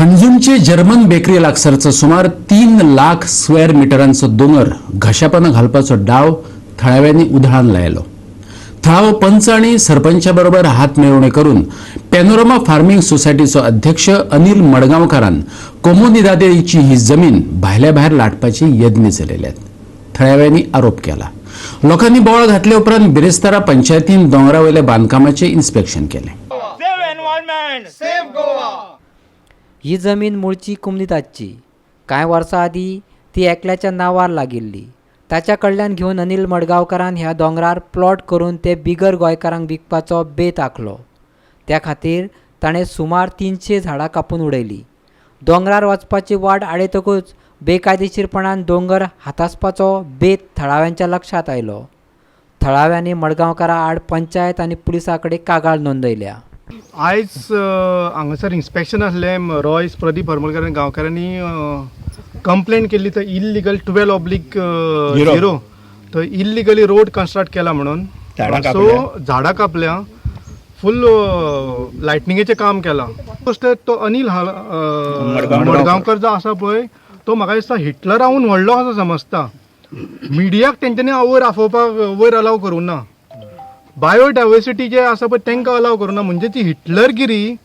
हणजूणचे German bakery लागसारचो सुमार 3 lakh square मिटरांचो दोंगर घशापाना घालपाचो डाव थळाव्यांनी उधळान लायलो. थळावो पंच आणि सरपंचा बरोबर हात मेळवणी करून पॅनोरमा फार्मिंग सोसायटीचो अध्यक्ष अनिल मडगांवकारान कोमोनिदादेची ही जमीन भायल्या भायर लाटपाची यत्न चलयल्यात, थळाव्यांनी आरोप केला. लोकांनी बोवाळ घातले उपरांत बिरेस्तारा पंचायतीन दोंगरा वयल्या बांदकामाचें इन्स्पेक्शन केलें. Save environment! Save Goa! ही जमीन मुळची कुमनीदादची. कांय वर्सां आदीं ती एकल्याच्या नांवार लागिल्ली. ताच्या कडल्यान घेवन अनिल मडगांवकारान ह्या दोंगरार प्लॉट करून ते बिगर गोंयकारांक विकपाचो बेत आंखलो. त्या खातीर ताणें सुमार 300 झाडां कापून उडयलीं. दोंगरार वचपाची वाट आडयतकूच बेकायदेशीरपणान दोंगर हातासपाचो बेत थळाव्यांच्या लक्षांत आयलो. थळाव्यांनी मडगांवकारा आड पंचायत आनी पुलिसां कडेन कागाळ नोंदयल्या. आयज हांगासर इन्स्पेक्शन आसलें. रॉयस प्रदीप हरमलकर आनी गांवकारांनी कंप्लेन केल्ली तर इल्लिगल 12/0 तर इल्लिगली रोड कन्स्ट्रक्ट केला म्हणून. झाडां. सो झाडां कापल्या, फूल लायटनिंगेचें काम केलां. फर्स्ट तो अनिल मडगांवकर जो आसा पळय, तो म्हाका दिसता हिटलराहून व्हडलो आसा समजता. मिडियाक तेंच्यांनी वयर आफोवपाक वयर अलाव करूंक ना. बायोडायवर्सिटी जे आसा पळय, तांकां अलाव करूंक ना. म्हणजे ती हिटलरगिरी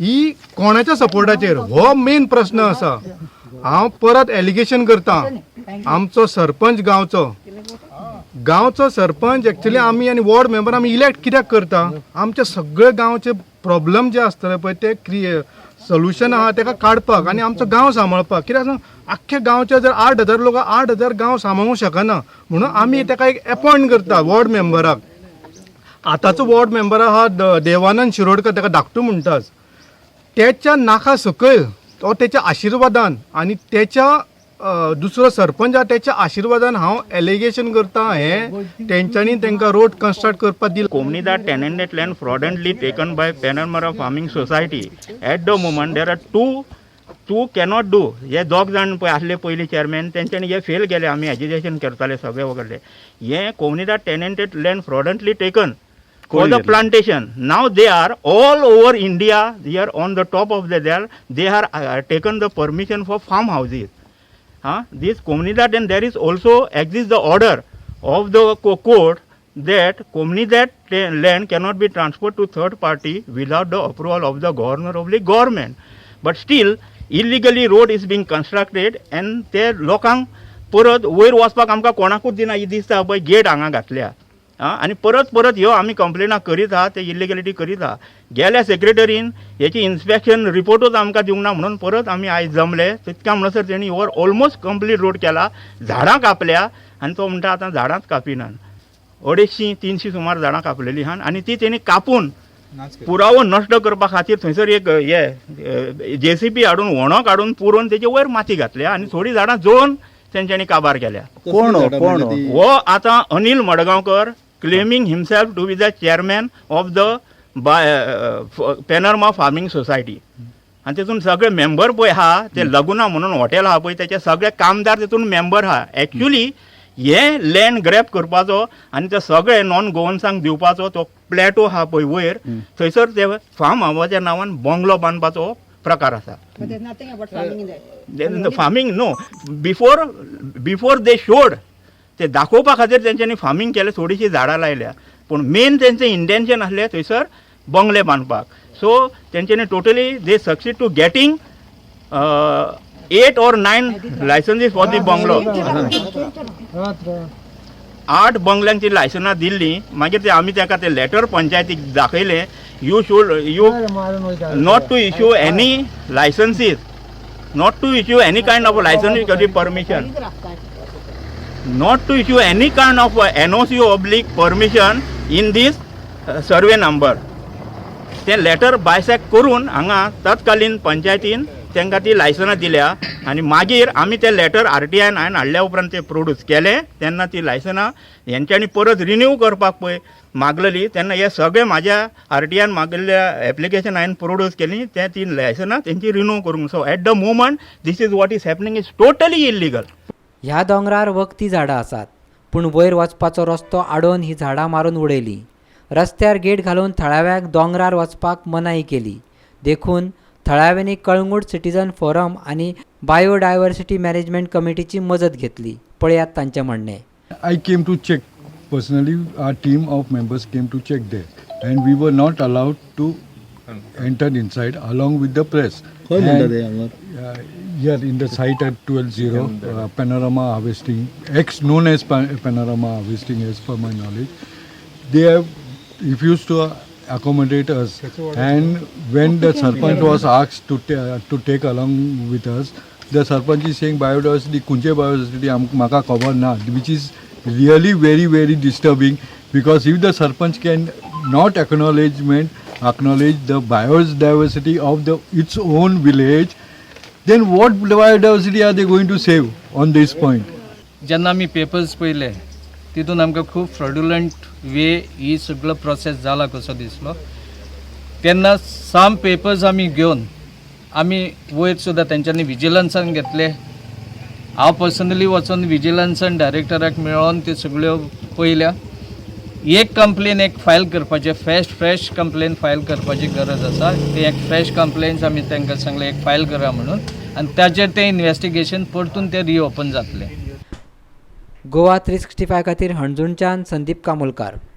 ही कोणाच्या सपोर्टाचेर, हो मेन प्रस्न आसा. हांव परत एलिगेशन करता, आमचो सरपंच, गांवचो गांवचो सरपंच एक्चुली आमी आनी वॉर्ड मेंबर आमी इलेक्ट कित्याक करता? आमचे सगळे गांवचे प्रॉब्लम जे आसतले पळय, ते क्रिये सोल्युशन आहा तेका काडपाक आनी आमचो गांव सांबाळपाक. कित्याक सांग, आख्ख्या गांवचे जर 8000 लोक, 8000 गांव सांबाळूंक शकना म्हणून आमी तेका एक एपॉयंट करता वॉर्ड मेंबराक. आतांचो वॉर्ड मेंबर आहा देवानंद शिरोडकर, ताका धाकटू म्हणटात. त्याच्या नाका सकयल तो तेच्या आशिर्वादान आनी तेच्या दुसरो सरपंच आहा तेच्या आशिर्वादान हांव एलिगेशन करता, हें तेंच्यांनी तांकां रोड कन्स्ट्रक्ट करपाक दिला. Comunidade tenanted land fraudulently taken by Panorama Farming Society. At the moment, there are two cannot do. हे दोग जाण पळय आसले पयलीं चेअरमॅन, तेंच्यांनी हे फेल गेले. आमी एजिटेशन करताले सगळे वगैरे. हे Comunidade tenanted land fraudulently taken for the plantation. Now they are all over India, they are on the top of the there, they are taken the permission for farm houses. Huh? This Comunidade, and there is also exists the order of the court that Comunidade land cannot be transferred to third party without the approval of the governor of the government. But still, illegally road is being constructed and ते लोकांक परत वयर वचपाक आमकां कोणाकूच दिना. ही दिसता पळय गेट हांगा घातल्या. आं, आनी परत परत ह्यो आमी कंप्लेना करीत आहा, ते इल्लिगलिटी करीत आहा. गेल्या सेक्रेटरीन हेची इन्स्पेक्शन रिपोर्टूच आमकां दिवंक ना म्हणून परत आमी आयज जमले. तितक्या म्हणसर तेणी वर ऑलमोस्ट कंप्लीट रोड केला, झाडां कापल्या आनी तो म्हणटा आतां झाडांच कापिनात. 250 300 सुमार झाडां कापलेली आहा आनी ती तेणी कापून पुरावो नश्ट करपा खातीर थंयसर एक हे जेसीबी हाडून, व्हणो काडून पुरोवन तेजे वयर माती घातल्या आनी थोडीं झाडां जळोवन तेंच्यांनी काबार केल्या. कोण हो? कोण हो? हो आतां Anil Madgaonkar, claiming himself to be the chairman of the Panorama Farming Society. आनी तितून सगळे मेंबर पळय आहा, ते लगुना म्हणून हॉटेल आहा पळय, तेचे सगळे कामदार तितून मेंबर आहा. एक्चुली हे लँड ग्रॅब करपाचो आनी ते सगळे नॉन गोवन्सांक दिवपाचो. तो प्लॅटो आहा पळय वयर, थंयसर ते फार्म हावसाच्या नांवान बंगलो बांदपाचो प्रकार आसा. But there's nothing about farming in there. Then the farming, no, before they showed, ते दाखोवपा खातीर तेंच्यांनी फार्मींग केलें, थोडीशीं झाडां लायल्या, पूण मेन तेंचें इंटेन्शन आसलें थंयसर बंगले बांदपाक. सो तेंच्यांनी totally they succeed to getting eight or nine licenses for the bungalow. आठ बंगल्यांची लायसनां दिल्लीं. मागीर ते आमी ताका ते लेटर पंचायतीक दाखयलें, you should you not to issue any licenses, not to issue any kind of license or permission, not to issue any kind of NOC/permission in this survey number. ते लेटर बायसेक करून हांगा तत्कालीन पंचायतीन तांकां ती लायसनां दिल्या आनी मागीर आमी ते लेटर आरटीआयन हांवें हाडल्या उपरांत ते प्रोड्यूस केले. तेन्ना ती लायसनां हेंच्यांनी परत रिन्यू करपाक पळय मागलेली, तेन्ना हे सगळे म्हाज्या आरटीआयन मागिल्ल्या एप्लिकेशन हांवें प्रोड्यूस केली, ते ती लायसनां तेंची रिन्यू करूंक. So at the moment, this is what is happening is totally illegal. ह्या दोंगरार वखदी झाडां आसात, पूण वयर वचपाचो रस्तो आडोवन ही झाडां मारून उडयलीं. रस्त्यार गेट घालून थळाव्यांक दोंगरार वचपाक मनाई केली. देखून थळाव्यांनी कळंगूट सिटीजन फोरम आनी बायोडायवर्सिटी मॅनेजमेंट कमिटीची मजत घेतली. पळयात तांचें म्हणणें. I came to check personally. Our team of members came to check there, and we were not allowed to enter inside along with the press. And, here in the site at 12-0, Panorama Harvesting, ex known as Panorama Harvesting, as per my knowledge, they have refused to accommodate us. And when the sarpanch was asked to take along with us, the sarpanch is saying biodiversity, kunche biodiversity, म्हाका खबर ना, which is really very very disturbing, because if the sarpanch can not acknowledge the biodiversity of the its own village, then what biodiversity are they going to save on this point? जेन्ना आमी papers पळयले तितून आमकां खूब fraudulent वे ही सगळो process जाला कसो दिसलो. तेन्ना सम पेपर्स आमी घेवन आमी वयर सुद्दां तेंच्यांनी विजिलन्सान घेतले. हांव पर्सनली वचोन विजिलन्सान डायरेक्टराक मेळोन त्यो सगळ्यो पळयल्या. एक कंप्लेन एक फायल करपाचें, फ्रेश कंप्लेन फायल करपाची गरज आसा. ते एक फ्रेश कंप्लेन्स आमी तांकां सांगलें एक फायल करा म्हणून आनी ताचेर तें इन्वेस्टिगेशन परतून तें रिओपन जातलें. गोवा 365 खातीर हणजूणच्यान संदीप कामोलकार.